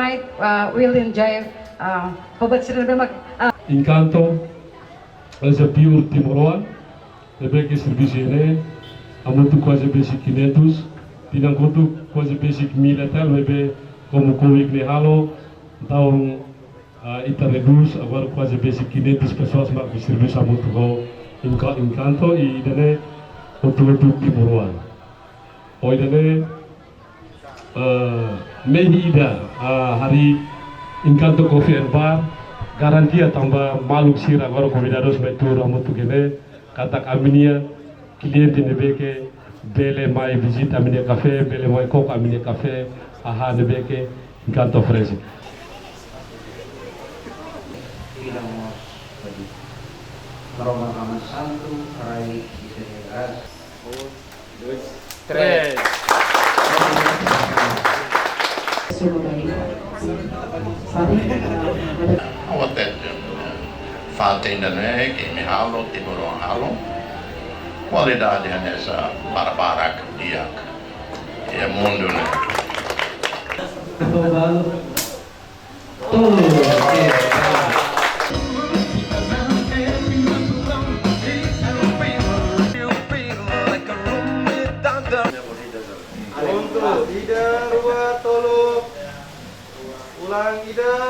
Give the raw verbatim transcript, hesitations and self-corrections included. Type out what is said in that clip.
Right, uh, we'll enjoy, uh, Robert Sri Bema, uh, Encanto, as a pure Timoroan, ne'ebé ke servisu iha ne'e, hamutuk kuaze besik quinhentos, tinan kotuk kuaze besik mil eta, ne'ebé komu covid ne'e halo, entaun, ah, ita redús, agora kuaze besik quinhentos pessoas mak servisu hamutuk ho Enca-, Encanto, i ida-ne'e hotu-hotu Timoroan. Ho ida-ne'e, eh, mehi ida, ah, harii Encanto Coffee and Bar, garantia tanba maluk sira agora konvidadus mai tuur hamutuk iha ne'e, katak ami-nia kliente ne'ebé ke bele mai vizita ami-nia kafé, bele mai koko ami-nia kafé, haha ne'ebé ke Encanto oferese. Maromak Aman Santu, rai ita-nia grasa. Três. Awatete, fatin ida-ne'e ke imi halo, Timoroan halo. Kualidade hanesan barbarak di'ak iha mundu ne'e. Tolu, oke. Untuk ida, rua, tolu. Ulang ida.